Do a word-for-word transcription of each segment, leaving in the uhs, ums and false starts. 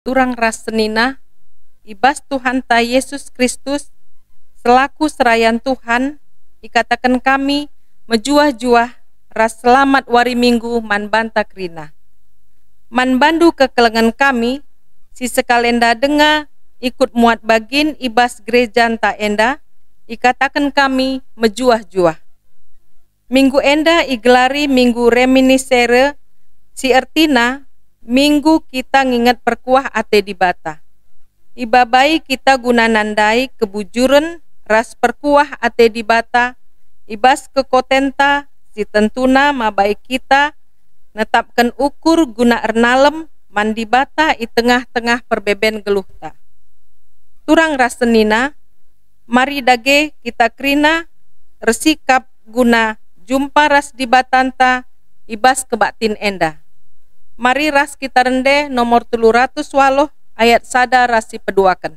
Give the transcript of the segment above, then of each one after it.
Turang ras senina, i bas Tuhanta Yesus Kristus, selaku serayan Tuhan, ikataken kami mejuah-juah ras selamat wari Minggu man banta kerina. Man bandu kekelengen kami, si sekalenda denga ikut muat bagin i bas gerejanta enda, ikataken kami mejuah-juah. Minggu enda igelari Minggu Reminiscere, si ertina minggu kita nginget perkuah ate Dibata. Ibabai kita guna nandai kebujuren ras perkuah ate Dibata i bas kekotenta, si tentuna mabai kita netapken ukur guna ernalem man Dibata i tengah-tengah perbeben geluhta. Turang ras senina, mari dage kita kerina ersikap guna jumpa ras Dibatanta i bas kebaktin enda. Mari ras kita rende nomor telu ratus waluh ayat sada ras si peduaken.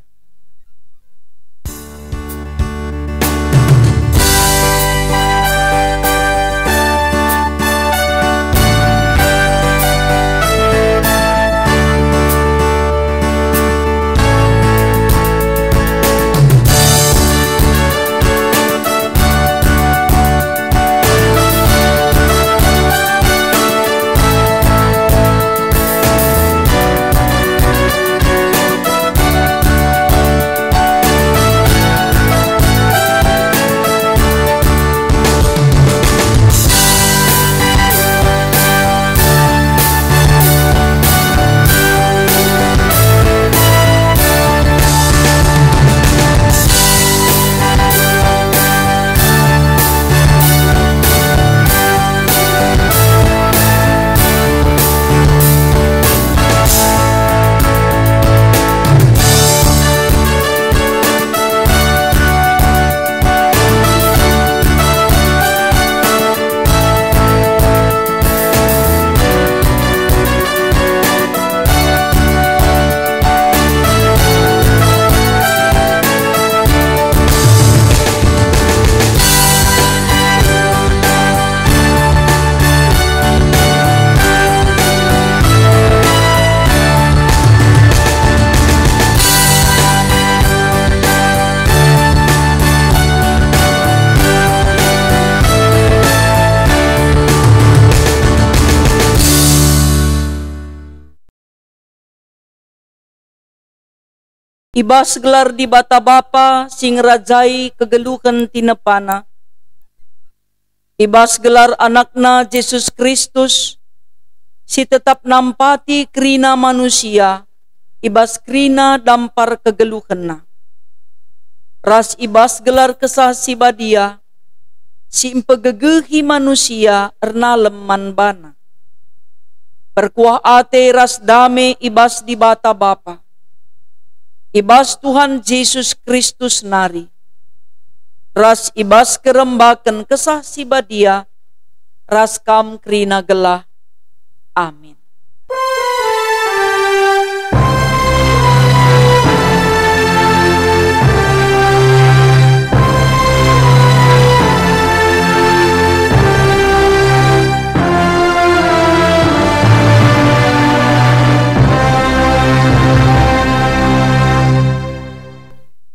I bas gelar Dibata Bapa si ngerajai kegeluhen tinepana, i bas gelar AnakNa Jesus Kristus, si tetap nampati kerina manusia, i bas kerina dampar kegeluhenNa, ras i bas gelar Kesah Si Badia, si mpegegehi manusia ernalem man baNa. Perkuah ate ras dame i bas Dibata Bapa, i bas Tuhan Jesus Kristus nari, ras i bas kerembaken Kesah Si Badia, ras kam kerina gelah. Amin.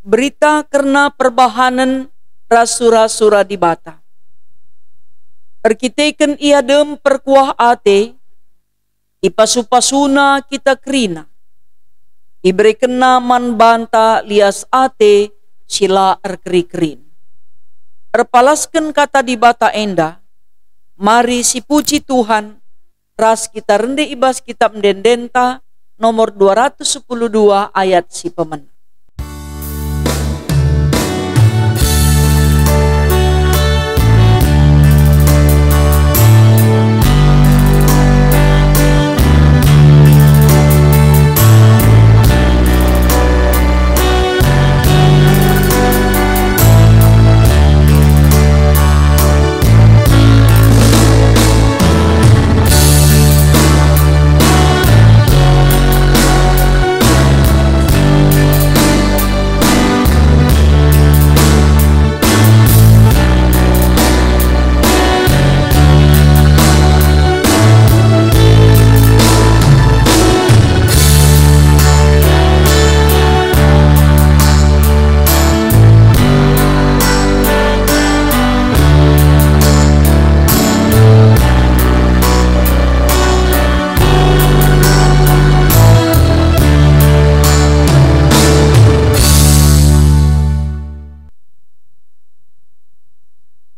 Berita kerna perbahanen ras sura-sura Dibata. Erkiteken ia dem perkuah ate, ipasu-pasuNa kita kerina, iberekenNa man banta lias ate si la erkeri-kerin. Erpalasken Kata Dibata enda, mari sipuji Tuhan, ras kita rende i bas Kitap Ende-endenta nomor dua ratus sepuluh dua ayat si pemena.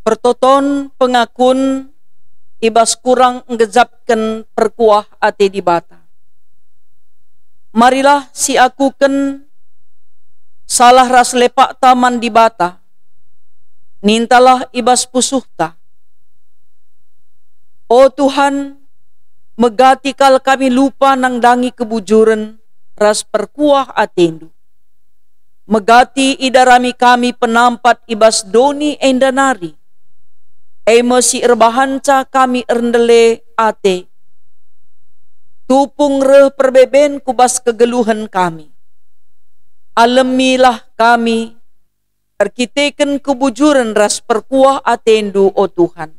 Pertoton pengakun i bas kurang nggejapken perkuah ate Dibata. Marilah siakuken salah ras lepakta man Dibata, nintalah i bas pusuhta. O Tuhan, megati kal kami lupa nandangi kebujuren ras perkuah ateNdu. Megati idarami kami penampat i bas doni enda nari, e me si erbahanca kami erndele ate. Tupung reh perbeben ku bas kegeluhen kami. Alemilah kami erkiteken kebujuren ras perkuah ateNdu, o Tuhan.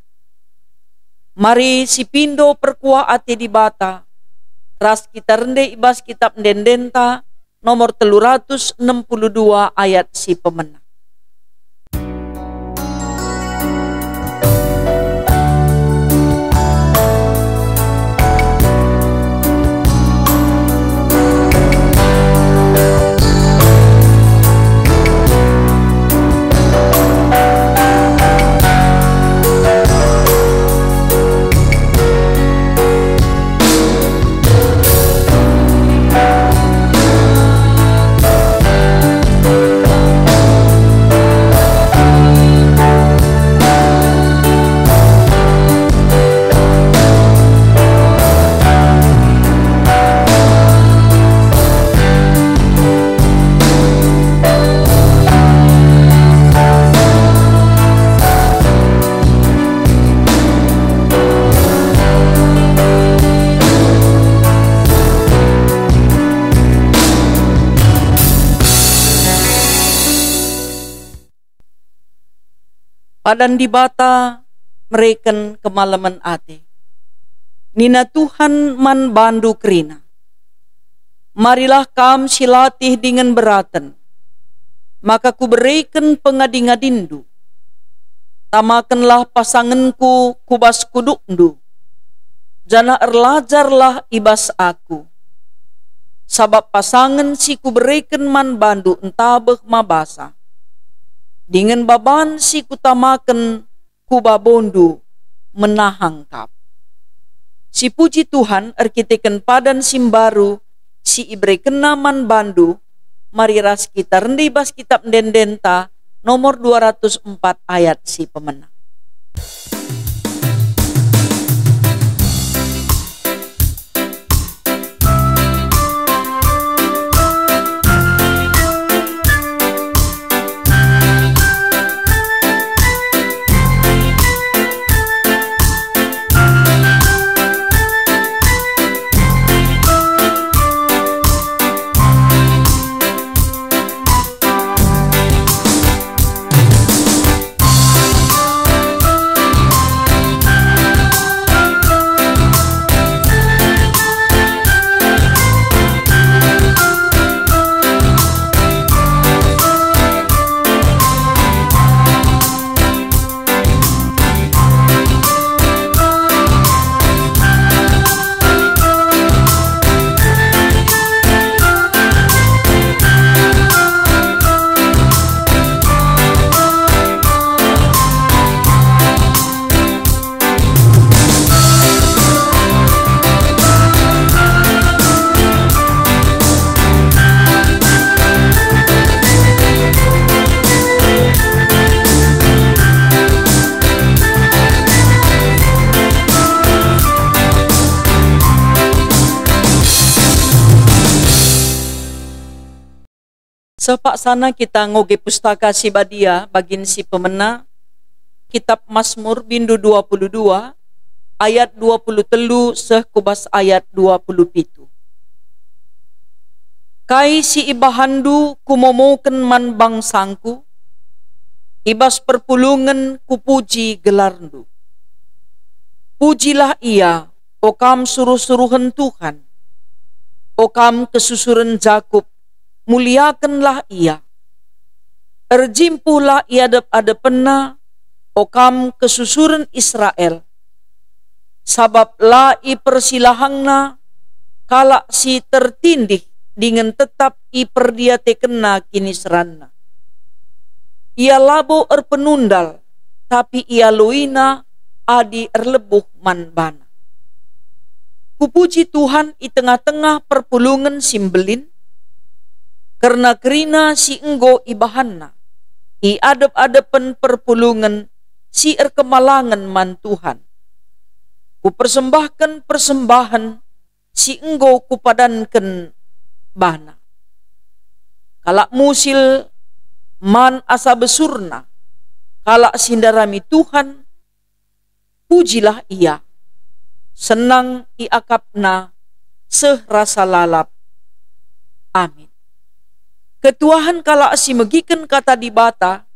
Mari sipindo perkuah ate Dibata ras kita rende i bas Kitap Ende-endenta, nomor telu ratus enem puluh dua ayat si pemena. Padan Dibata mereken kemalemen ate. Nina Tuhan man bandu kerina, "Marilah kam silatih dingen beraten, maka kubereken pengadi-ngadinndu. Tamakenlah pasangenKu ku bas kudukndu, janah erlajarlah i bas Aku. Sabap pasangen si Kubereken man bandu ntabeh mabasa, dingen baban si Kutamaken ku babondu menahang kap." Sipuji Tuhan erkiteken padan si mbaru si iberekenNa man bandu, mari ras kita rende i bas Kitap Ende-endenta nomor dua ratus empat ayat si pemena. Sepaksana kita ngoge Pustaka Si Badia bagin si pemena, Kitap Masmur bindu dua puluh dua, ayat dua puluh telu seh ku bas ayat dua puluh pitu. Kai si ibahanndu kumomoken man bangsangku, i bas perpulungen kupuji gelarndu. Pujilah Ia, o kam suruh-suruhen Tuhan, o kam kesusuren Jakup, muliakenlah Ia. Erjimpuhlah i adep-adepenNa, o kam kesusuren Israel, sabap la ipersilahangNa kalak si tertindih dingen tetap iperdiatekenNa kiniseranna. Ia labo erpenundal, tapi ialoiNa adi erlebuh man baNa. Kupuji Tuhan i tengah-tengah perpulungen si mbelin, kerna kerina si enggo ibahanNa i adep-adepen perpulungen si erkemalangen man Tuhan. Kupersembahken persembahen si enggo kupadanken baNa. Kalak musil man asa besurna, kalak si ndarami Tuhan, pujilah Ia. Senang iakapna seh rasa lalap. Amin. Ketuahen kalak si megiken Kata Dibata,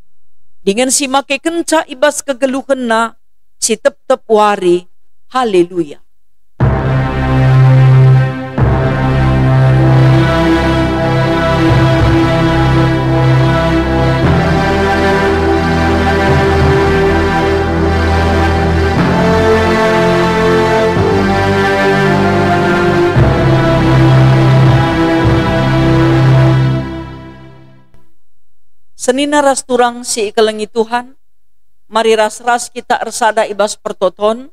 dingen si makekenca i bas kegeluhenna si tep-tep wari. Haleluya! Senina ras turang si ikelengi Tuhan, mari ras-ras kita ersada i bas pertoton,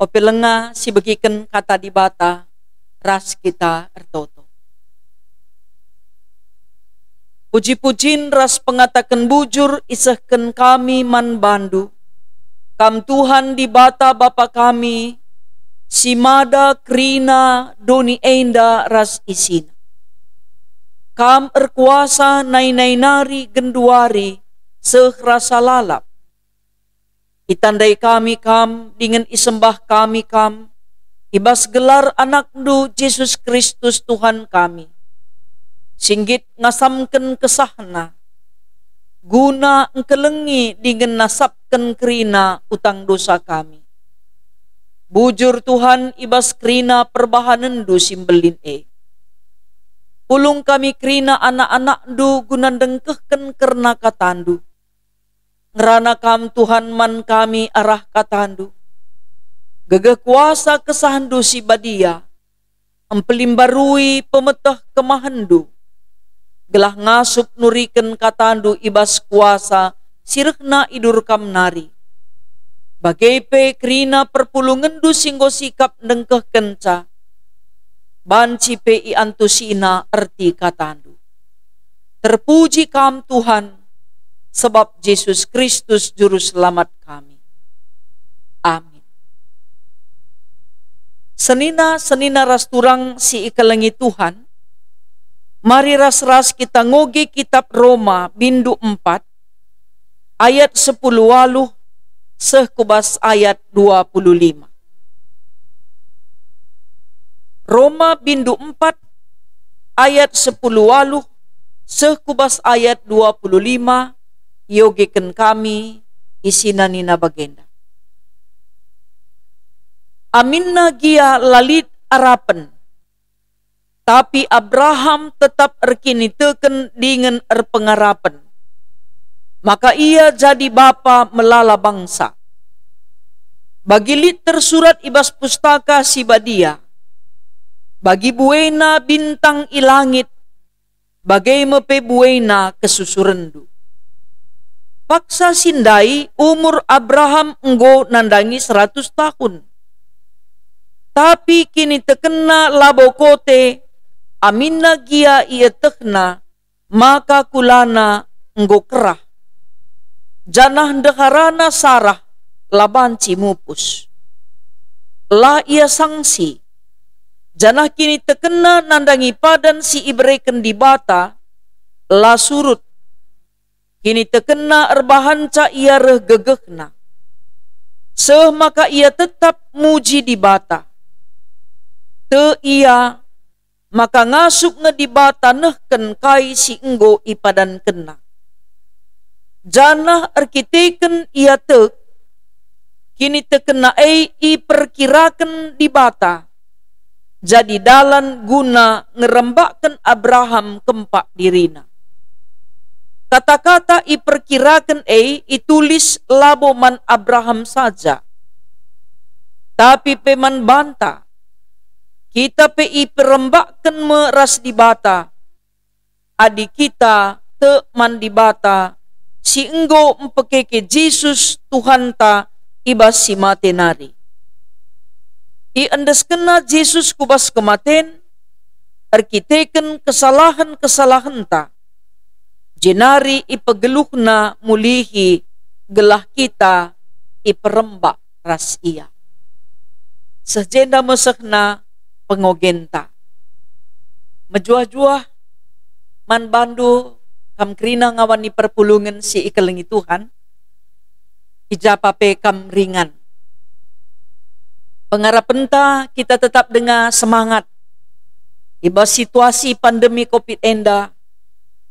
ope lenga si begiken Kata Dibata, ras kita ertoto. Puji-pujin ras pengataken bujur isehken kami man baNdu, Kam Tuhan Dibata Bapa kami, si mada kerina doni enda ras isina. Kam erkuasa nai-nai nari genduari seh rasa lalap. Itandai kami Kam dingen isembah kami Kam i bas gelar AnakNdu Jesus Kristus Tuhan kami, si nggit ngasamken kesahNa, guna engkelengi dingen nasapken kerina utang dosa kami. Bujur Tuhan i bas kerina perbahanenNdu si mbelin e. Pulung kami kerina anak-anakNdu guna ndengkehken kerna KataNdu. Ngerana Kam Tuhan man kami arah KataNdu. Gegeh kuasa kesahNdu si badia, empelimbarui pemeteh kemahenNdu, gelah ngasup nuriken KataNdu i bas kuasa si rehna i dur Kam nari. Bage pe kerina perpulungenNdu si enggo sikap ndengkehkenca, banci pe iantusina erti KataNdu. Terpuji Kam, Tuhan, sebab Jesus Kristus Juru Selamat kami. Amin. Senina-senina ras turang si ikelengi Tuhan, mari ras-ras kita ngoge kitab Roma bindu empat ayat sepuluh waluh seh ku bas ayat dua puluh lima. Roma bindu empat ayat sepuluh waluh seh ku bas ayat dua puluh lima, iogeken kami isina nina bagenda. Aminna gia la lit arapen, tapi Abraham tetap erkiniteken dingen erpengarapen, maka ia jadi bapa melala bangsa. Bagi lit tersurat i bas Pustaka Si Badia, "Bagi buena bintang i langit, bage me pe buena kesusurenndu." Paksa si ndai umur Abraham enggo nandangi seratus tahun. Tapi kinitekenna labo kote, aminna gia ietehna maka kulana enggo kerah, janah ndeharana Sarah la banci mupus. La ia sangsi, janah kinitekenna nandangi padan si ibereken Dibata la surut. Kinitekenna erbahanca ia reh gegehna, seh maka ia tetap muji Dibata. Tek ia maka ngasup nge Dibata nehken kai si enggo ipadankenNa. Janah erkiteken ia tek, kinitekenna e iperkiraken Dibata jadi dalan guna ngerembakken Abraham kempak dirina. Kata-kata iperkiraken e itulis labo man Abraham saja, tapi pe man banta. Kita pe iperembakken me ras Dibata, adi kita tek man Dibata, si enggo mpekeke Jesus Tuhanta i bas si mate nari. Iendeskenna Jesus ku bas kematen erkiteken kesalahen-kesalahenta, jenari ipegeluhNa mulihi gelah kita iperembak ras Ia. Seh jenda mesehna pengogenta. Mejuah-juah man bandu, kam kerina ngawan ni perpulungen si ikelengi Tuhan, i ja pe kam ringan. Pengarapenta kita tetap denga semangat i bas situasi pandemi covid enda,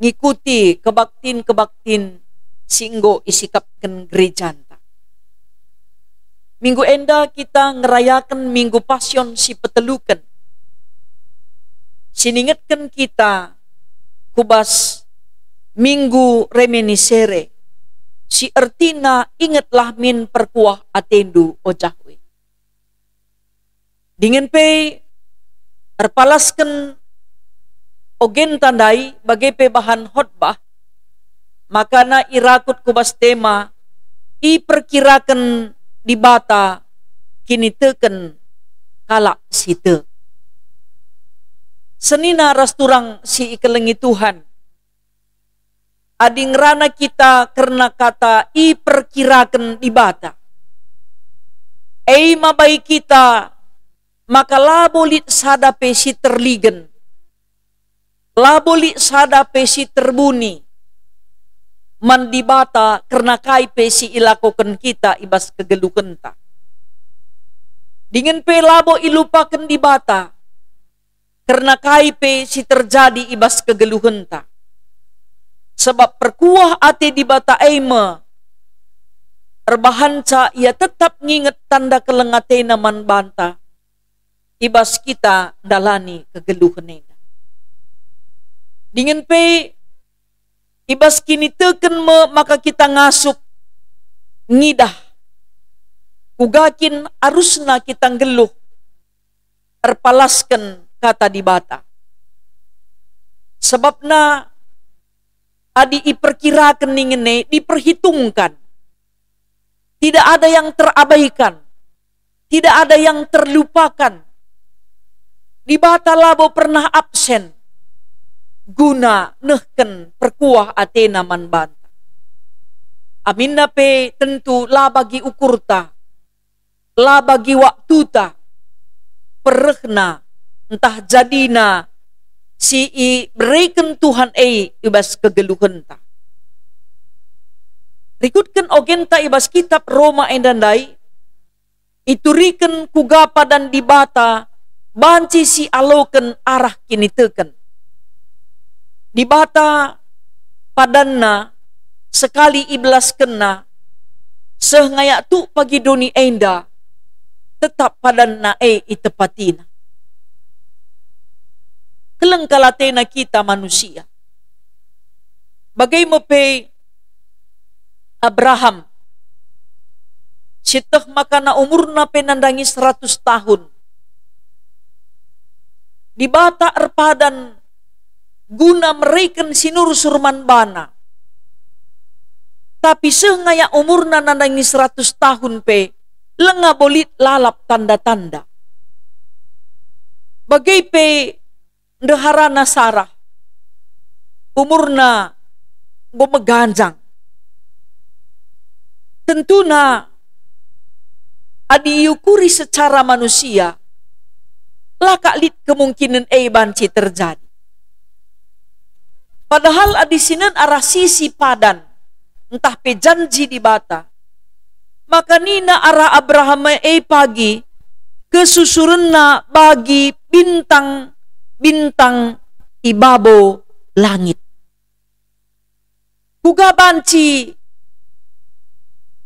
ngikuti kebaktin-kebaktin si enggo isikapken gerejanta. Minggu enda kita ngerayaken Minggu Passion si peteluken, si ningetken kita ku bas Minggu Reminiscere, si ertina, "Ingetlah min perkuah atendu, o Jahwe." Dingen pe erpalasken ogenta ndai bage pe bahan khotbah, makana irakut ku bas tema, "Iperkiraken Dibata kiniteken kalak si tek." Senina ras turang si ikelengi Tuhan, adi ngerana kita kerna kata iperkiraken Dibata, e mabai kita maka labo lit sada pe si terligen, labo lit sada pe si terbuni man Dibata kerna kai pe si ilakoken kita i bas kegeluhenta. Dingen pe labo ilupaken Dibata kerna kai pe si terjadi i bas kegeluhenta. Sebab perkuah ate Dibata e me erbahanca Ia tetap nginget tanda keleng ateNa man banta i bas kita ndalani kegeluhen enda. Dingen pe i bas kiniteken me maka kita ngasup ngidah kuga kin arusna kita nggeluh erpalasken Kata Dibata. Sebabna adi iperkiraken ningen e, diperhitungkan, tidak ada yang terabaikan, tidak ada yang terlupakan. Dibata labo pernah absen guna nehken perkuah ateNa man banta. Aminna pe tentu la bagi ukurta, la bagi waktuta, perehna ntah jadina si ibereken Tuhan e i bas kegeluhenta. Rikutken ogenta i bas kitab Roma enda ndai, ituriken kuga padan Dibata banci sialoken arah kiniteken. Dibata padanNa sekali ibelaskenNa, seh ngayak tuk pagi doni enda, tetap padanNa e itepatiNa. Keleng kal atena kita manusia. Bage me pe Abraham, sieteh makana umurna pe nandangi seratus tahun. Dibata erpadan guna mereken sinursur man bana. Tapi seh ngayak umurna nandangi seratus tahun pe, langa bo lit lalap tanda-tanda. Bage pe ndeharana Sarah, umurna enggo meganjang. Tentuna, adi iukuri secara manusia, la kap lit kemungkinen e banci terjadi. Padahal adi sinen arah sisi padan, ntah pe janji Dibata, maka nina arah Abraham e pagi, kesusurenna bagi bintang-bintang i babo langit. Kuga banci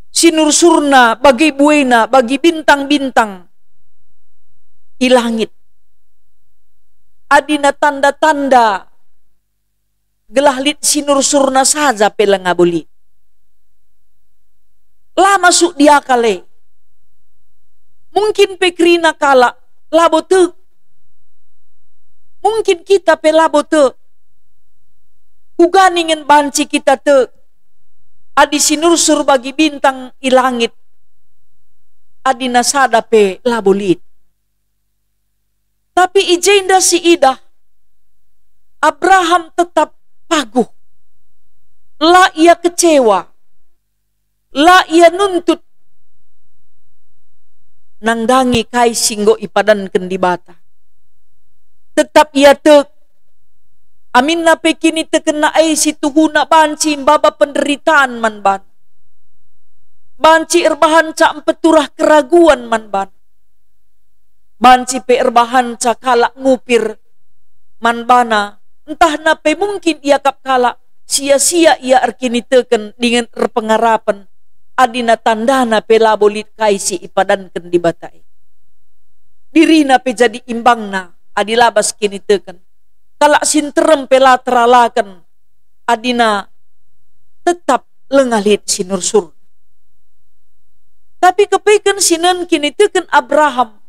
sinursurna bagi buena bagi bintang-bintang i langit? Adina tanda-tanda gelah lit sinursurna saja pe langa bo lit. La masuk di akal e. Mungkin pe kerina kalak labo tek. Mungkin kita pe labo tek. Kuga ningen banci kita tek? adi sinursur bagi bintang i langit, adina sada pe labo lit. Tapi i jenda siidah, Abraham tetap paguh. La ia kecewa. La ia nuntut nandangi kai si enggo ipadanken Dibata. Tetap ia tek, aminna pe kinitekenna e si tuhuna banci maba penderitan man bana. Banci erbahanca mpeturah keraguan man bana. Banci pe erbahanca kalak ngupir man bana, ntah na pe mungkin iakap kalak, sia-sia ia erkiniteken dingen erpengarapen, adina tandana pe labo lit kai si ipadanken Dibata e. Dirina pe jadi imbangna adi la bas kiniteken. Kalak si nterem pe la teralaken, adina tetap langa lit sinursur. Tapi kepeken si nen kiniteken Abraham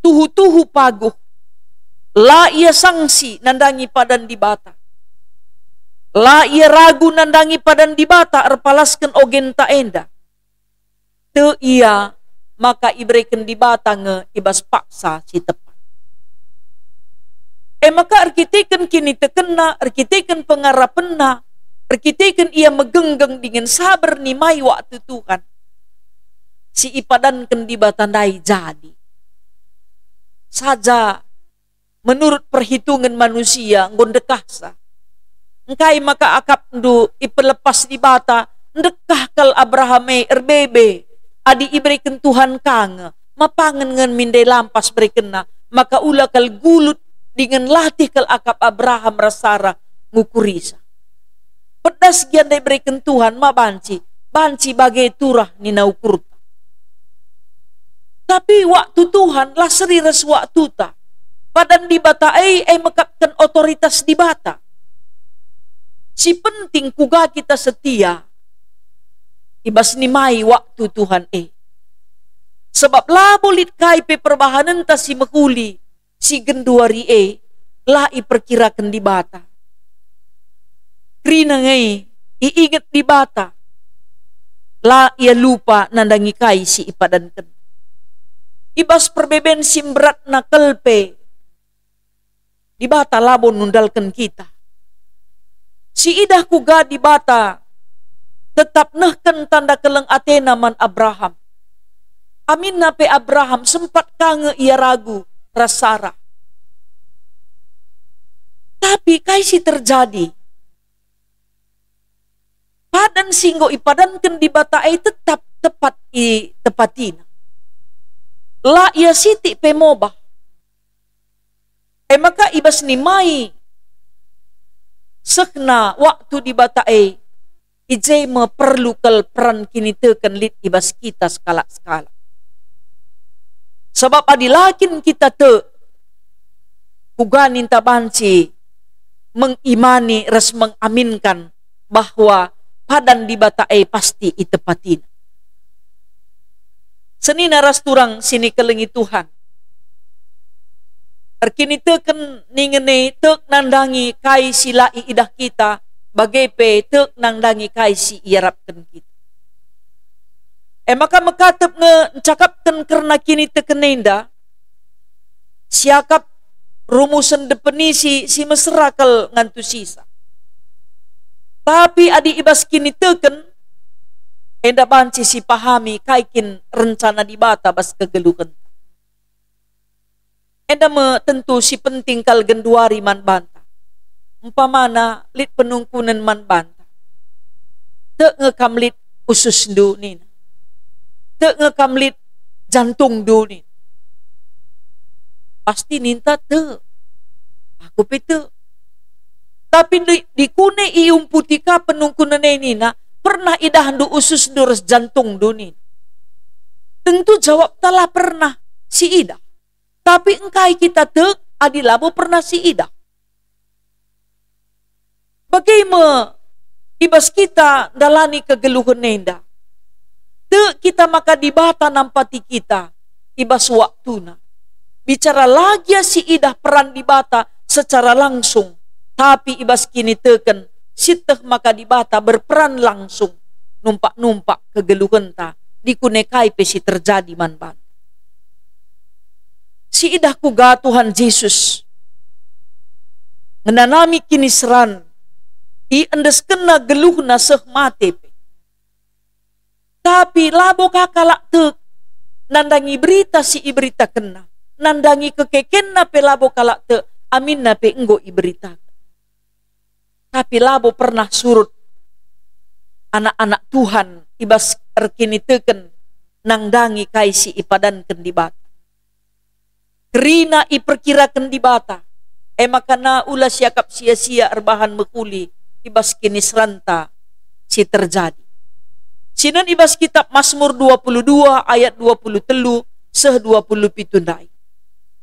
tuhu-tuhu paguh. La ia sangsi nandangi padan Dibata. La ia ragu nandangi padan Dibata erpalasken ogenta enda. Tek ia maka ibereken Dibata nge i bas paksa si tepat. E maka erkiteken kinitekenna, erkiteken pengarapenna, erkiteken ia megenggeng dingen saber nimai waktu Tuhan, si ipadanken Dibata ndai jadi. Saja menurut perhitungen manusia enggo ndekahsa. Engkai maka akapndu ipelepas Dibata, ndekah kal Abraham e erbebe, adi ibereken Tuhan ka nge, ma pangen nge min ndai lampas berekenna, maka ula kal gulut dingen latih kal akap Abraham ras Sarah ngukurisa. Pedas gia ndai ibereken Tuhan ma banci, banci bage turah nina ukurta. Tapi waktu Tuhan la seri ras waktuta. Padan Dibata e, e mekapken otoritas Dibata. Si penting kuga kita setia i bas nimai waktu Tuhan e. Sebab labo lit kai pe perbahanenta si mehuli, si genduari e la iperkiraken Dibata. Kerina nge iinget Dibata, la ia lupa nandangi kai si ipadanken. I bas perbeben si mberatna kal pe, Dibata labo nundalken kita. Siidah kuga Dibata tetap nehken tanda keleng atena man Abraham. Aminna pe Abraham sempat ka nge ia ragu ras Sarah. Tapi kai si terjadi? Padan si enggo ipadanken Dibata e tetap tepat itepatina. La ia sitik pe mobah. E maka i bas nimai sehna waktu Dibata e, i je me perlu kal peran kiniteken lit i bas kita sekalak-sekalak. Sabap adi la kin kita tek, kuga ninta banci mengimani ras mengaminkan bahwa padan Dibata e pasti itepatina. Senina ras turang si nikelengi Tuhan. Erkiniteken ningen e tek nandangi kai si la iidah kita, bage pe tek nandangi kai si iarapken kita. E maka mekatep nge ncakapken kerna kiniteken enda, siakap rumusen definisi si mesera kal ngantusisa. Tapi adi i bas kiniteken, enda banci sipahami kai kin rencana Dibata bas kegeluhenta. Enda me tentu si penting kal genduari man banta. Umpamana lit penungkunen man banta. Tek nge kam lit ususndu nina. Tek nge kam lit jantungndu nina. Pasti ninta tek. Aku pe tek. Tapi di, dikune iumputi ka penungkunen e nina, pernah idahndu ususndu ras jantungndu nina. Tentu jawabta la pernah siidah. Tapi engkai kita tek adi labo pernah siidah? Bage me i bas kita ndalani kegeluhen enda. Tek kita maka Dibata nampati kita i bas waktuna. Bicara la gia siidah peran Dibata secara langsung, tapi i bas kiniteken sieteh maka Dibata berperan langsung. numpak-numpak kegeluhenta, dikune kai pe si terjadi man banta. Siidah kuga Tuhan Jesus ngenanami kiniseran, iendeskenNa geluhNa seh mate pe. Tapi labo ka kalak tek nandangi berita si iberitakenNa, nandangi kekekenNa pe labo kalak tek, aminna pe enggo iberitaken. Tapi labo pernah surut anak-anak Tuhan i bas erkiniteken nandangi kai si ipadanken Dibata. Kerina iperkiraken Dibata, e maka na ula siakap sia-sia erbahan mehuli i bas kiniseranta si terjadi. Sinen i bas kitab Masmur dua puluh dua ayat dua puluh telu seh dua puluh pitu ndai.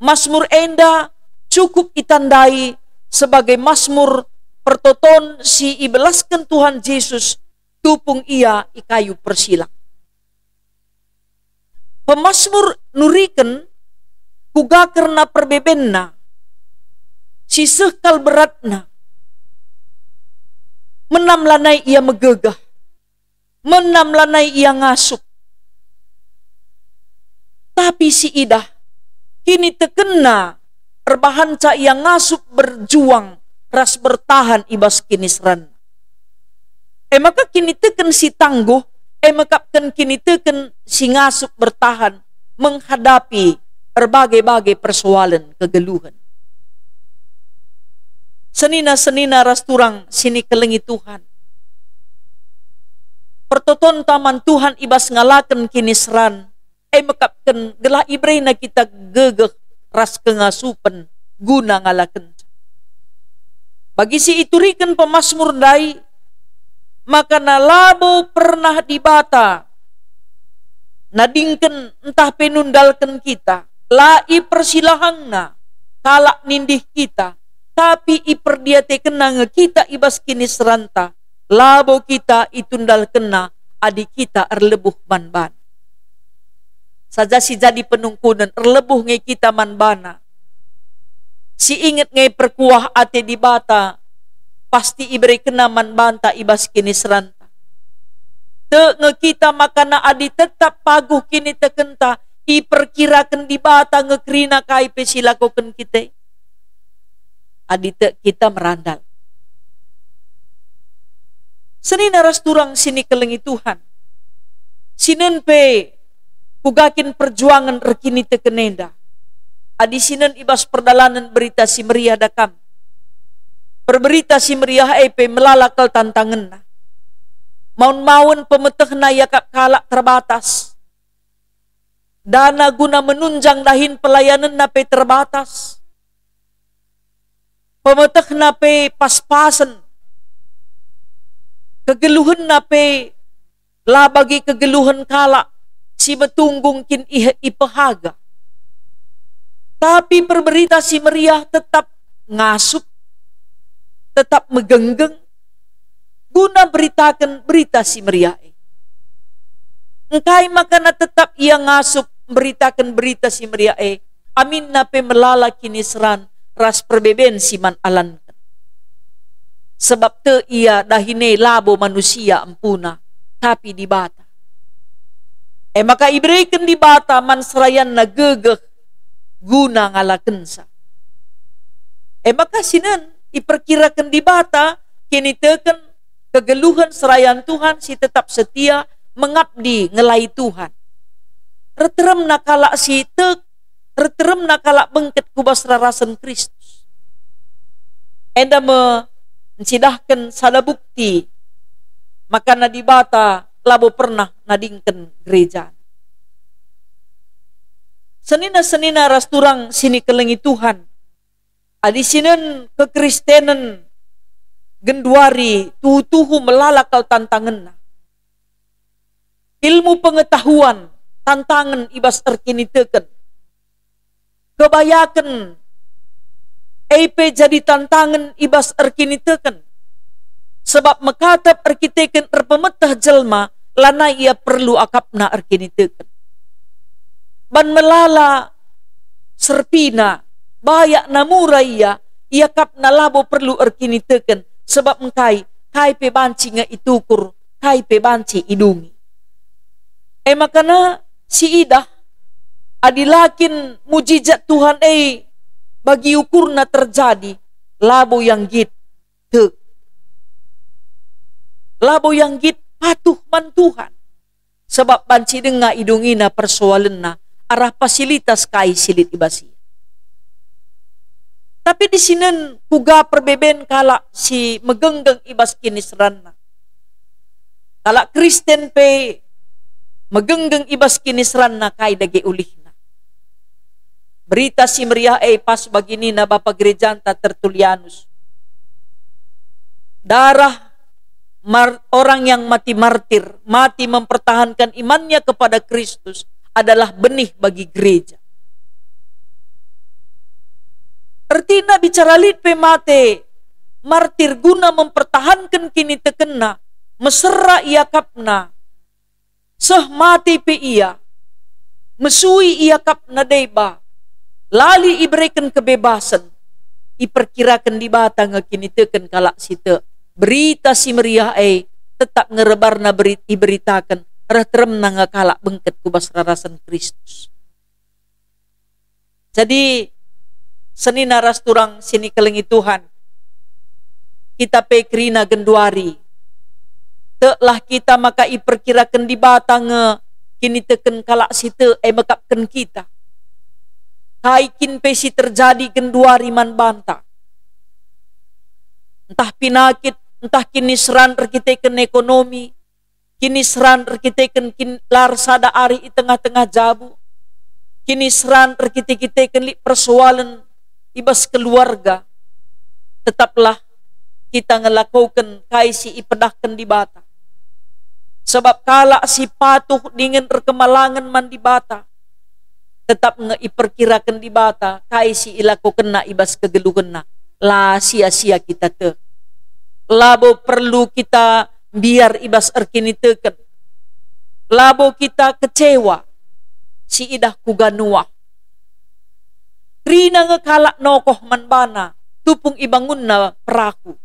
Masmur enda cukup itandai sebagai Masmur pertoton si ibelasken Tuhan Jesus tupung Ia i kayu persilang. Pemasmur nuriken kuga kerna perbebenna, si seh kal beratna. Menam lanai ia megegeh, menam lanai ia ngasup. Tapi siidah, kinitekenna erbahanca ia ngasup berjuang ras bertahan i bas kiniseran. E maka kiniteken si tangguh, e mekapken kiniteken si ngasup bertahan menghadapi erbage-bage persoalen kegeluhen. Senina-senina ras turang si nikelengi Tuhan, pertotonta man Tuhan i bas ngalaken kiniseran, e mekapken gelah iberena kita gegeh ras kengasupen guna ngalakenca. Bagi si ituriken pemasmur ndai, maka na labo pernah Dibata nadingken ntah pe nundalken kita, la ipersilahangNa kalak nindih kita, tapi iperdiatekenNa nge kita i bas kiniseranta, labo kita itundalkenNa adi kita erlebuh man baNa. Saja si jadi penungkunen, erlebuh nge kita man baNa. Si inget nge perkuah ate Dibata, pasti iberekenNa man banta i bas kiniseranta. Tek nge kita maka na adi tetap paguh kinitekenta, iperkiraken Dibata nge kerina kai pe si lakoken kita. Adi tek kita merandal. Senina ras turang si nikelengi Tuhan, sinen pe kuga kin perjuangen erkiniteken enda. Adi sinen i bas perdalanen Berita Si Meriah da kam, perberita si meriah e pe melala kal tantangenna. Maun-maun pemetehna iakap kalak terbatas. Dana guna menunjang dahin pelayanenna pe terbatas. Pemetehna pe pas-pasen. Kegeluhenna pe la bagi kegeluhen kalak si metunggung kin ih-, ipehaga. Tapi perberita si meriah tetap ngasup, tetap megenggeng, guna beritaken Berita Si Meriah e. Engkai maka na tetap ia ngasup mberitaken Berita Si Meriah e, aminna pe melala kiniseran ras perbeben si man alanken. Sebab tek ia dahin e labo manusia empuna, tapi Dibata. E maka ibereken Dibata man serayanna gegeh guna ngalakenca. E maka sinen iperkiraken Dibata kiniteken kegeluhen serayan Tuhan si tetap setia mengabdi ngelai Tuhan. Erteremna kalak si tek, erteremna kalak bengket ku bas rarasen Kristus. Enda me ncidahken sada bukti maka na Dibata labo pernah nadingken gereja. Senina-senina ras turang si nikelengi Tuhan, adi sinen kekristenen genduari tuhu-tuhu melala kal tantangenna. Ilmu pengetahuan tantangen i bas erkiniteken. Kebayaken e pe jadi tantangen i bas erkiniteken. Sebab mekatep erkiteken erpemeteh jelma, lanai ia perlu akapna erkiniteken. Ban melala serpina, bayak namura ia, iakapna labo perlu erkiniteken, sebab engkai, kai pe banci nge itukur kai pe banci idungi. E makana siidah, adi la kin mujizat Tuhan e bagi ukurna terjadi, labo ia nggit tek. Labo ia nggit patuh man Tuhan. Sebab banci denga idungina persoalenna arah fasilitas kai si lit i bas ia. Tapi disinen kuga perbeben kalak si megenggeng i bas kiniseranna. Kalak Kristen pe megenggeng i bas kiniseranna kai dage ulihna. Berita Si Meriah e pas bagi nina bapa gerejanta Tertulianus. Darah mar-, orang yang mati martir, mati mempertahankan imannya kepada Kristus, adalah benih bagi gereja. Ertina bicara lit pe mate martir guna mempertahanken kinitekenna, mesera iakapna, seh mate pe ia, mesui iakapna deba, lali ibereken kebebasen, iperkiraken Dibata nge kiniteken kalak si tek. Berita Si Meriah e tetap nge rebarna beri-, iberitaken, reh teremna nge kalak bengket ku bas rarasen Kristus. Jadi, senina ras turang si ikelengi Tuhan, kita pe kerina genduari. Teklah kita maka iperkiraken Dibata nge kiniteken kalak si tek e mekapken kita. Kai kin pe si terjadi genduari man banta, ntah pinakit, ntah kiniseran erkiteken ekonomi, kiniseran erkiteken kin-, la ersada ari i tengah-tengah jabu, kiniseran erkite-kiteken lit persoalen i bas keluarga, tetaplah kita ngelakoken kai si ipedahken Dibata. Sebab kalak si patuh dingen erkemalangen man Dibata, tetap nge iperkiraken Dibata kai si ilakokenna i bas kegeluhenna, la sia-sia kita tek. Labo perlu kita mbiar i bas erkiniteken. Labo kita kecewa si idah kuga Nuah. Kerina nge kalak nokoh man bana, tupung ibangunna perahu.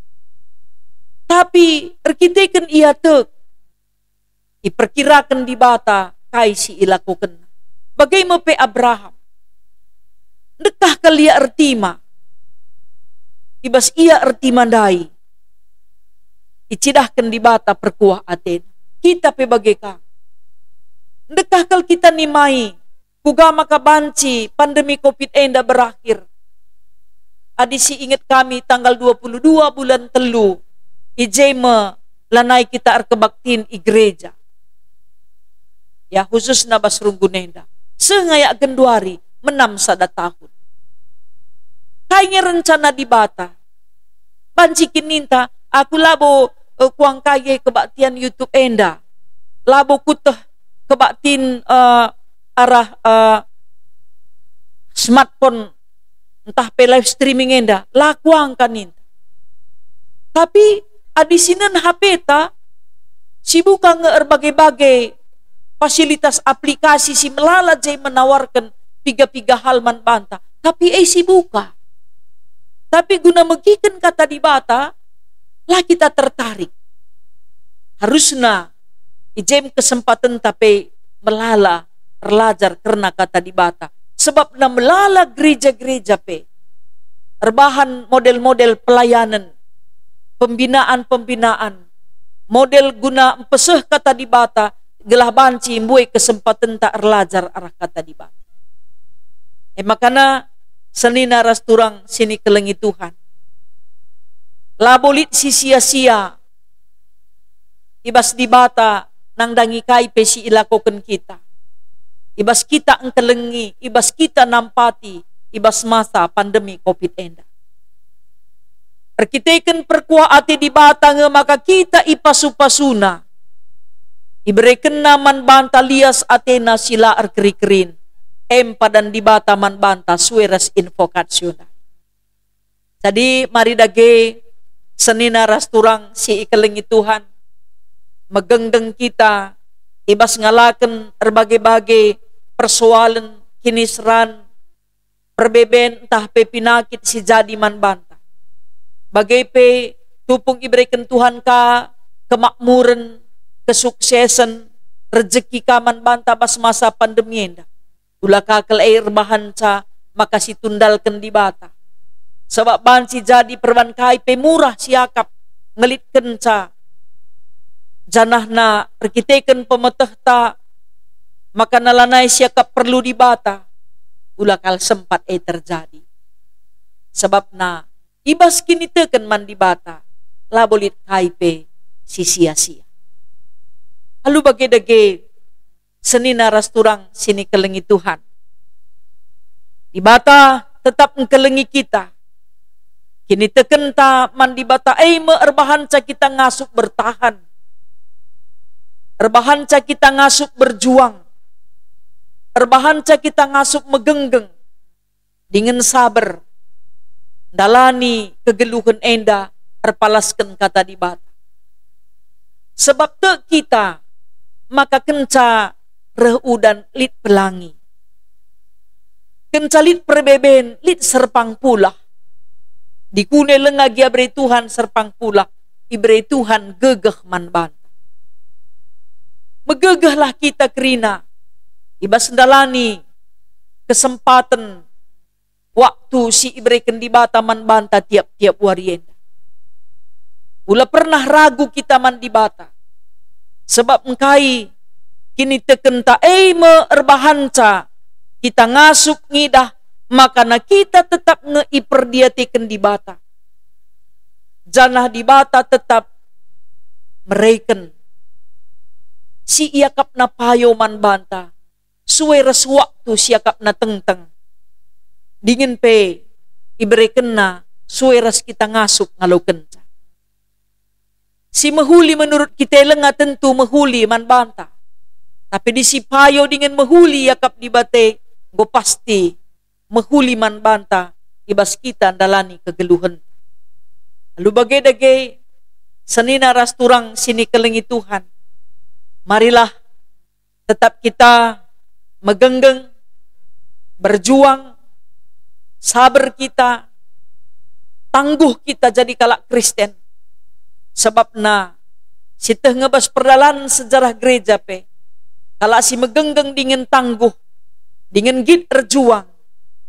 Tapi erkiteken ia tek, iperkiraken Dibata kai si ilakokenna. Bage me pe Abraham. Ndekah kal ia ertima. I bas ia ertima ndai, icidahken Dibata perkuah atena. Kita pe bage ka. Ndekah kal kita nimai kuga maka banci pandemi covid enda berakhir. Adi si inget kami tanggal dua puluh dua bulan telu, i je me lanai kita erkebaktin i gereja. Ya, khususna bas runggun enda. Seh ngayak genduari menam sada tahun. Kai nge rencana Dibata? Banci kin ninta, "Aku labo, eh, kuangkai kebaktin YouTube enda. Labo kuteh kebaktin, eh, arah, eh, smartphone ntah pe live streaming enda, la kuangka," ninta. Tapi adi sinen H P-ta, sibuka nge erbage-bage fasilitas aplikasi si melala je menawarken piga-piga hal man banta. Tapi e sibuka. Tapi guna megiken Kata Dibata, la kita tertarik. Harusna i jem kesempatenta pe melala erlajar kerna Kata Dibata. Sebab na melala gereja-gereja pe erbahan model-model pelayanen, pembinaan-pembinaan, model guna mpeseh Kata Dibata, gelah banci mbue kesempatenta erlajar arah Kata Dibata. E makana senina ras turang si ikelengi Tuhan. Labo lit si sia-sia i bas Dibata nandangi kai pe si ilakoken kita, i bas kita engkelengi, i bas kita nampati, i bas masa pandemi covid enda. Erkiteken perkuah ate Dibata nge maka kita ipasu-pasuna. IberekenNa man banta lias ateNa si la erkeri-kerin. Em padan Dibata man banta sue ras invokasiNa. Jadi, mari dage senina ras turang si ikelengi Tuhan, megenggeng kita i bas ngalaken erbage-bage persoalen, kiniseran, perbeben ntah pe pinakit si jadi man banta. Bage pe tupung ibereken Tuhan ka kemakmuren, kesuksesen, rejeki ka man banta bas masa pandemi enda. Ula ka kal e erbahanca maka situndalken Dibata. Sabap banci jadi perban kai pe murah siakap ngelitkenca, janahna erkiteken pemetehta maka nalanai siakap perlu Dibata, ula kal sempat e terjadi. Sabapna, i bas kiniteken man Dibata, labo lit kai pe si sia-sia. Alu bage dage, senina ras turang si nikelengi Tuhan. Dibata tetap engkelengi kita. Kinitekenta man Dibata e me erbahanca kita ngasup bertahan. Erbahanca kita ngasup berjuang. Erbahanca kita ngasup megenggeng dingen saber, ndalani kegeluhen enda erpalasken Kata Dibata. Sebab tek kita maka kenca reh udan lit pelangi, kenca lit perbeben lit serpang pulah. Dikune lenga gia bere Tuhan serpang pulah, ibere Tuhan gegeh man banta. Megegehlah kita kerina i bas ndalani kesempaten waktu si ibereken Dibata man banta tiap-tiap wari enda. Ula pernah ragu kita man Dibata, sebab engkai kinitekenta e me erbahanca kita ngasup ngidah maka na kita tetap nge iperdiateken Dibata. Janah Dibata tetap mereken si iakapna payo man banta, sue ras waktu siakapna tengteng, dingen pe iberekenna sue ras kita ngasup ngalokenca. Si mehuli menurut kita lenga tentu mehuli man banta, tapi disi payo dingen mehuli iakap Dibata enggo pasti mehuli man banta i bas kita ndalani kegeluhenta. Alu bage dage, senina ras turang si nikelengi Tuhan, marilah tetap kita megenggeng, berjuang, saber kita, tangguh kita jadi kalak Kristen. Sebabna, sieteh nge bas perdalanen sejarah gereja pe, kalak si megenggeng dingen tangguh, dingen nggit erjuang,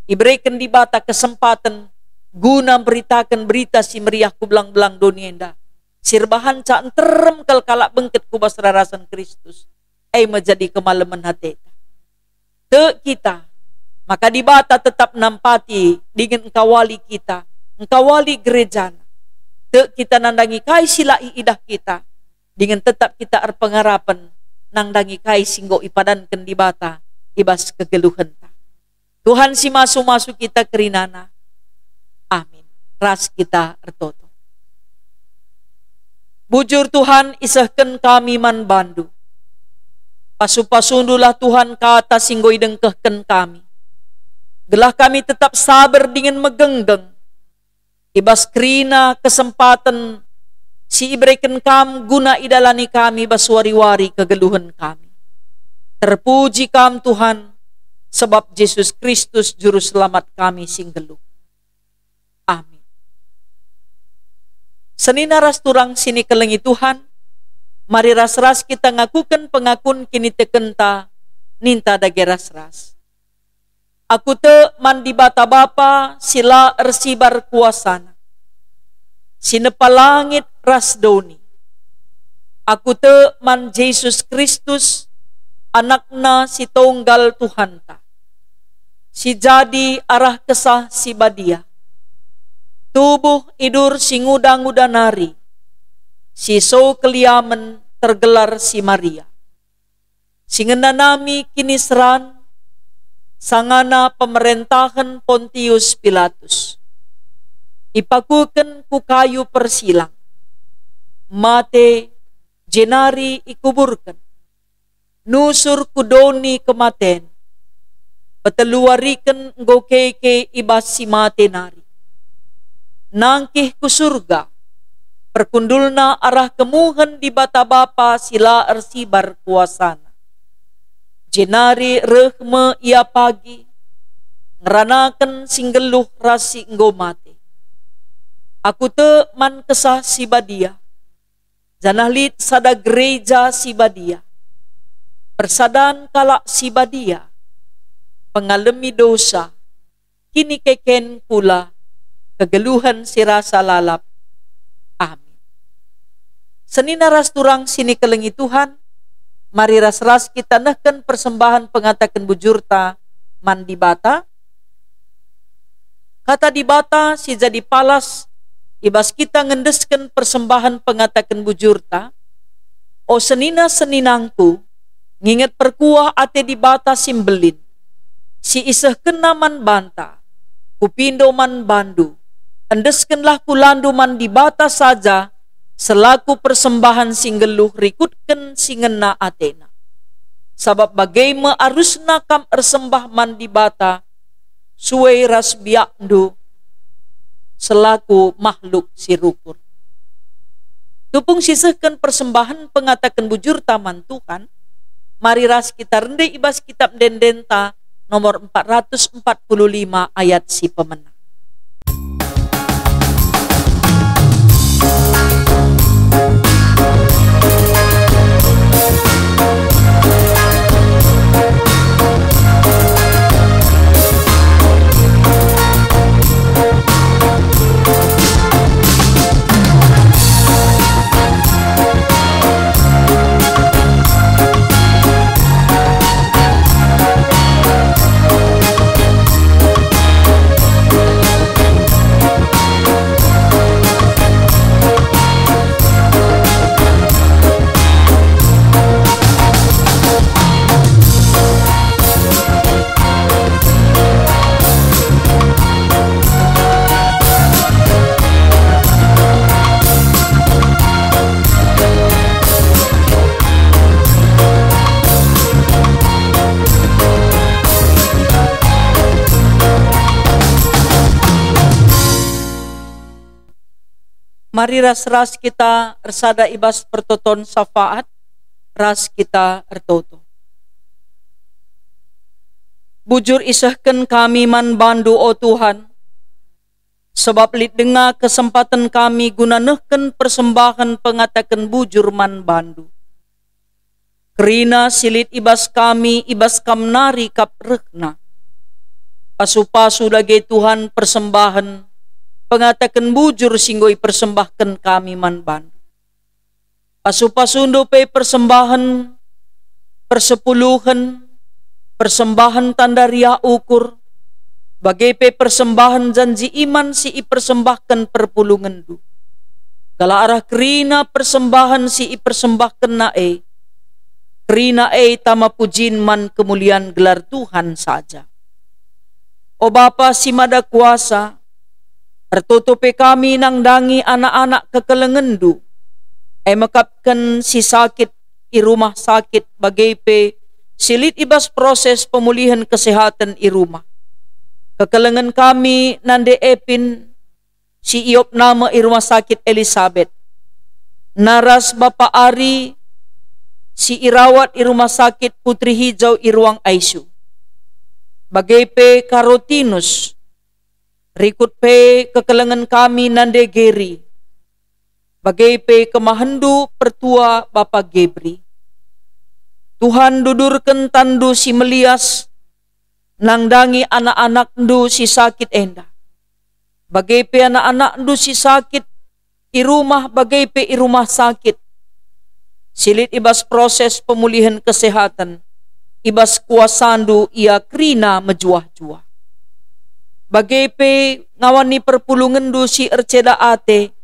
ibereken Dibata kesempaten guna mberitaken Berita Si Meriah ku belang-belang doni enda, si erbahanca nterem kal kalak bengket ku bas rarasen Kristus, e me jadi kemalemen ateta. Tek kita, maka Dibata tetap nampati dingen engkawali kita, engkawali gerejana. Tek kita nandangi kai si la iidah kita, dingen tetap kita erpengarapen nandangi kai si enggo ipadanken Dibata i bas kegeluhenta. Tuhan si masu-masu kita kerinana. Amin. Ras kita ertoto. Bujur Tuhan, isehken kami man bandu. Pasu-pasundulah Tuhan kata si enggo idengkehken kami, gelah kami tetap saber dingen megenggeng i bas kerina kesempaten si ibereken Kam guna idalani kami bas wari-wari kegeluhen kami. Terpuji Kam, Tuhan, sebab Jesus Kristus Juru Selamat kami si nggeluh. Amin. Senina ras turang si nikelengi Tuhan, mari ras-ras kita ngakuken pengakun kinitekenta, ninta dage ras-ras. Aku tek man Dibata Bapa si la ersibar kuasaNa, si nepa langit ras doni. Aku tek man Jesus Kristus, AnakNa si tonggal Tuhanta, si jadi arah Kesah Si Badia, tubuh idur si nguda-nguda nari, si so keliamen tergelar si Maria, si ngenanami kiniseran sangana pemerentahen Pontius Pilatus. Ipakuken ku kayu persilang, mate, jenari ikuburken. Nusur ku doni kematen, peteluwariken enggo keke i bas si mate nari. Nangkih ku Surga, perkundulna arah kemuhen Dibata Bapa si la ersibar kuasaNa. Jenari reh me Ia pagi, ngeranaken si nggeluh ras si enggo mate. Aku tek man Kesah Si Badia, janah lit sada gereja si badia, persadan kalak si badia, pengalemi dosa, kinikeken kula, kegeluhen si rasa lalap. Amin. Senina ras turang si nikelengi Tuhan, mari ras-ras kita nehken persembahen pengataken bujurta man Dibata. Kata Dibata si jadi palas i bas kita ngendesken persembahen pengataken bujurta, O senina-seninangku, nginget perkuah ate Dibata si mbelin, si isehkenNa man banta, kupindo man bandu, endeskenlah kulandu man Dibata saja selaku persembahen si nggeluh rikutken si ngena ateNa. Sabap bage me arusna kam ersembah man Dibata sue ras biakndu selaku mahluk si rukur. Tupung sisehken persembahen pengataken bujurta man Tuhan, mari ras kita rende i bas kitab ende-endenta nomor empat ratus empat puluh lima ayat si pemena. Mari ras-ras kita ersada i bas pertoton syafaat, ras kita ertoto. Bujur isehken kami man bandu, o Tuhan, sebab lit denga kesempaten kami guna nehken persembahen pengataken bujur man bandu. Kerina si lit i bas kami, i bas Kam nari kap rehna. Pasu-pasu dage Tuhan persembahen pengataken bujur si enggo ipersembahken kami man bandu. Pasu-pasundu pe persembahen persepuluhen, persembahen tanda riah ukur, bage pe persembahen janji iman si ipersembahken perpulungenndu. Gelah arah kerina persembahen si ipersembahkenna e, kerina e tama pujin man kemulian gelar Tuhan saja. O Bapa si Mada Kuasa, ertoto pe kami nandangi anak-anak kekelengenndu, e mekapken si sakit i rumah sakit bage pe si lit i bas proses pemulihen kesehaten i rumah. Kekelengen kami nande Epin si iopna me i Rumah Sakit Elisabet, naras Bapa Ari si irawat i Rumah Sakit Putri Hijau i ruang I C U, bage pe Karotinus, rikut pe kekelengen kami nande Geri, bage pe kemahenndu pertua Bapa Gebri. Tuhan, dudurken tanNdu si melias nandangi anak-anakNdu si sakit enda, bage pe anak-anakNdu si sakit i rumah bage pe i rumah sakit, si lit i bas proses pemulihen kesehaten, i bas kuasaNdu ia kerina mejuah-juah. Bage pe ngawani perpulungenndu si erceda ate,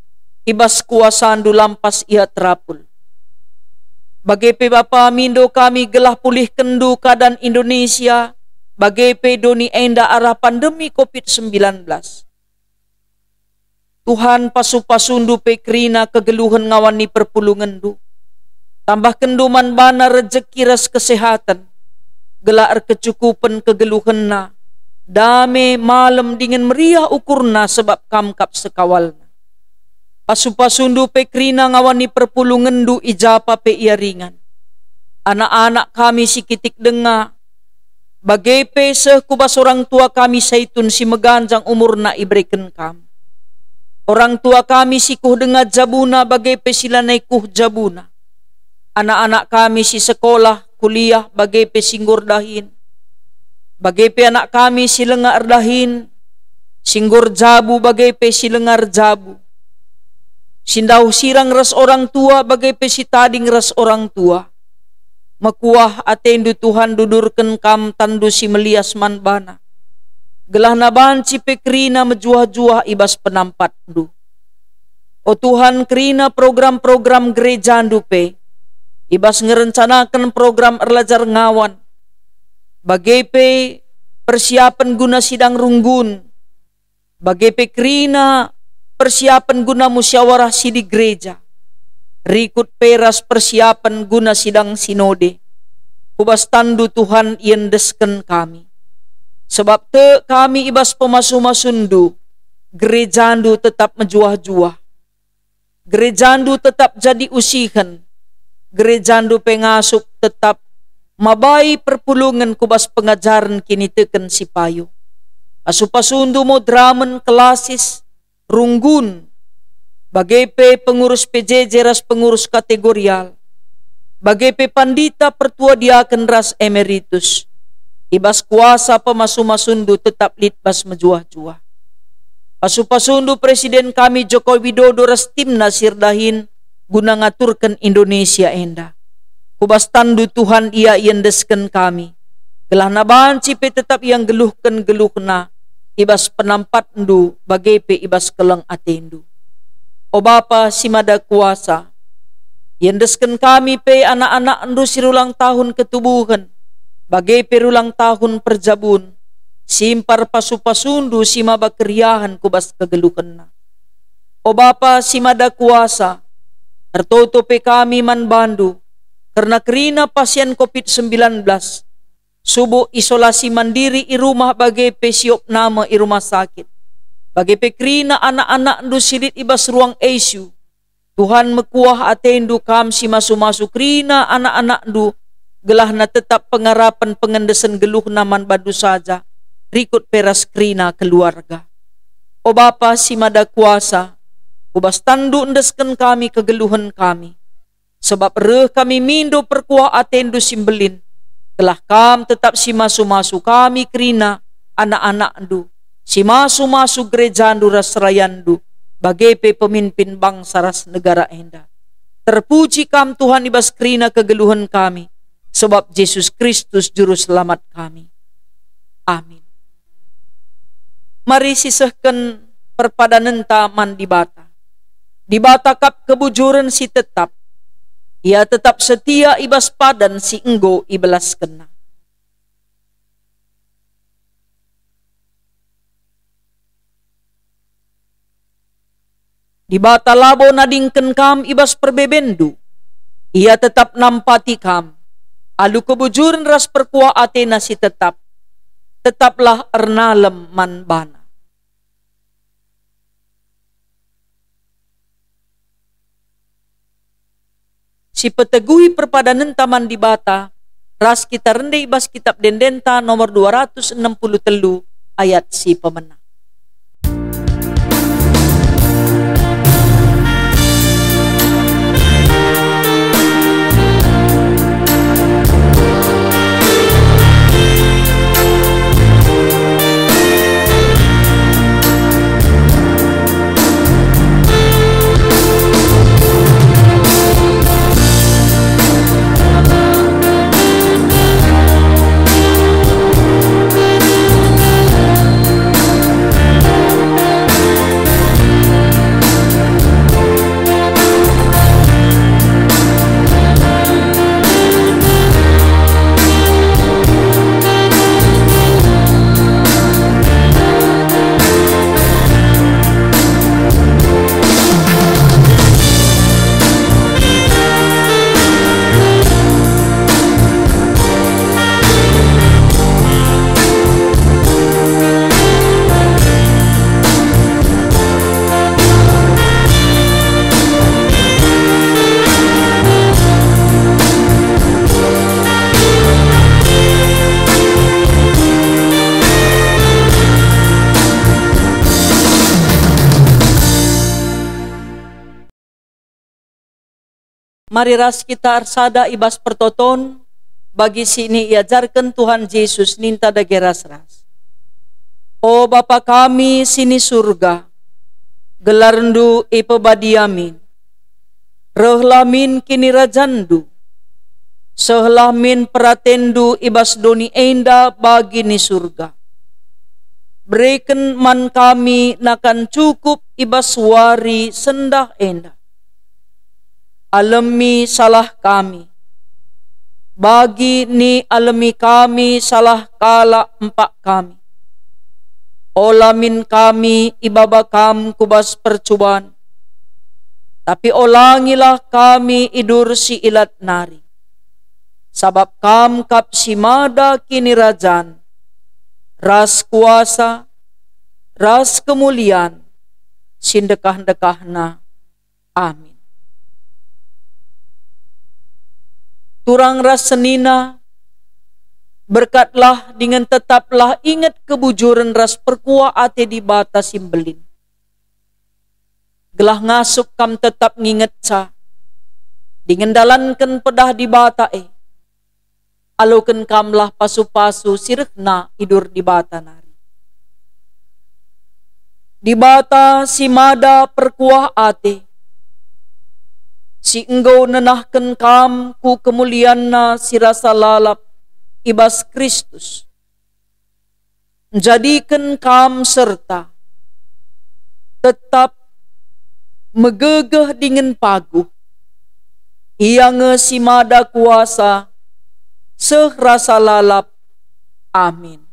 i bas kuasaNdu lampas ia terapul. Bage pe Bapa, mindo kami gelah pulihkenNdu keadaan Indonesia, bage pe doni enda arah pandemi covid sembilan belas. Tuhan, pasu-pasundu pe kerina kegeluhen ngawani perpulungenndu. Tambahkenndu man bana rejeki ras kesehaten, gelah erkecukupen kegeluhenna, dame, malem dingen meriah ukurna sebab Kam kap sekawalna. Pasu-pasundu pe kerina ngawani perpulungenndu i japa pe ia ringan. Anak-anak kami si kitik denga, bage pe seh ku bas orang tua kami Saitun si meganjang umurna ibereken Kam. Orang tua kami si kuh denga jabuna bage pe si lanai kuh jabuna. Anak-anak kami si sekolah, kuliah, bage pe si enggo erdahin. Bage pe anak kami si langa erdahin, si enggo erjabu bage pe si langa erjabu. Si ndauh sirang ras orang tua bage pe si tading ras orang tua. Mekuah atendu, Tuhan, dudurken kam tanNdu si melias man bana, gelahna banci pe kerina mejuah-juah i bas penampatNdu. O Tuhan, kerina program-program gerejaNdu pe, i bas ngerencanaken program erlajar ngawan, bage pe persiapen guna sidang runggun, bage pe kerina persiapen guna musyawarah sidi gereja, rikut pe ras persiapen guna sidang sinode. Ku bas tanNdu, Tuhan, iendesken kami. Sebab tek kami i bas pemasu-masuNdu, gerejaNdu tetap mejuah-juah. GerejaNdu tetap jadi usihen, GerejaNdu pe ngasup tetap mabai perpulungen ku bas pengajaren kiniteken si payo. Pasu-pasuNdu moderamen, kelasis, runggun, bage pe pengurus P J J ras pengurus kategorial, bage pe pandita, pertua, diaken ras emeritus, i bas kuasa pemasu-masuNdu tetap lit bas mejuah-juah. Pasu-pasuNdu Presiden kami Joko Widodo ras timna si erdahin guna ngaturken Indonesia enda. Ku bas tanNdu, Tuhan, ia iendesken kami, gelahna banci pe tetap ia nggeluhken geluhna i bas penampatNdu bage pe i bas keleng ateNdu. O Bapa si Mada Kuasa, iendesken kami pe anak-anakNdu si rulang tahun ketubuhen, bage pe rulang tahun perjabun, simpar pasu-pasuNdu si maba keriahen ku bas kegeluhenna. O Bapa si Mada Kuasa, ertoto pe kami man baNdu kerna kerina pasien covid sembilan belas, subuk isolasi mandiri i rumah bage pe siop name i rumah sakit, bage pe kerina anak-anakNdu si lit i bas ruang I C U. Tuhan, mekuah ateNdu, Kam si masu-masu kerina anak-anakNdu, gelahna tetap pengarapen pengendesen geluhna man baNdu saja, rikut pe ras kerina keluarga. O Bapa si Mada Kuasa, ku bas tanNdu endesken kami kegeluhen kami. Sebab reh kami mindo perkuah ateNdu si mbelin, gelah Kam tetap si masu-masu kami kerina anak-anakNdu, si masu-masu gerejaNdu ras serayanNdu, bage pe pemimpin bangsa ras negara enda. Terpuji Kam, Tuhan, i bas kerina kegeluhen kami, sebab Jesus Kristus Juru Selamat kami. Amin. Mari sisehken perpadanenta man Dibata. Dibata kap kebujuren si tetap. Ia tetap setia i bas padan si enggo ibelaskenNa. Dibata labo nadingken kam i bas perbebenNdu. Ia tetap nampati kam. Alu kebujuren ras perkuah ateNa si tetap, tetaplah ernalem man baNa. Sipeteguhi perpadanenta man Dibata, ras kita rende i bas Kitap Ende-endenta nomor dua ratus enam puluh telu ayat si pemena. Mari ras kita ersada i bas pertoton bagi si ini iajarken Tuhan Jesus ninta dage ras-ras. O Bapa kami si ni Surga, gelarNdu ipebadia min. Rehlah min kinirajanNdu. Sehlah min peratenNdu i bas doni enda bagi ni Surga. Bereken man kami nakan cukup i bas wari sendah enda. Alemi salah kami, bagi ni alemi kami salah kalak empak kami. Ola min kami ibaba Kam ku bas percuban, tapi olangilah kami idur si ilat nari. Sabap Kam kap si mada kinirajan, ras kuasa, ras kemulian, si ndekah-ndekahna. Amin. Turang ras senina, berkatlah dingen tetaplah inget kebujuren ras perkuah ate Dibata si mbelin. Gelah ngasup kam tetap ngingetca dingen dalanken pedah Dibata e. Aloken kamlah pasu-pasu si rehna idur Dibata nari. Dibata si mada perkuah ate, si enggo nenahken kam ku kemulianNa si rasa lalap i bas Kristus, njadiken kam serta tetap megegeh dingen paguh. Ia nge si mada kuasa seh rasa lalap. Amin.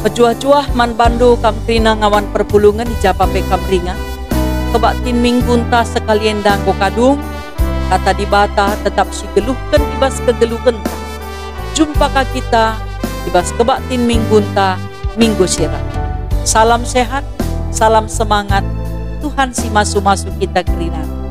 Mejuah-juah man bandu kam kerina ngawan perpulungen i ja pe kam ringan. Kebaktin minggunta sekali enda enggo kadung, Kata Dibata tetap sigeluhken i bas kegeluhenta. Jumpa ka kita i bas kebaktin minggunta minggu si reh. Salam sehat, salam semangat, Tuhan si masu-masu kita kerina.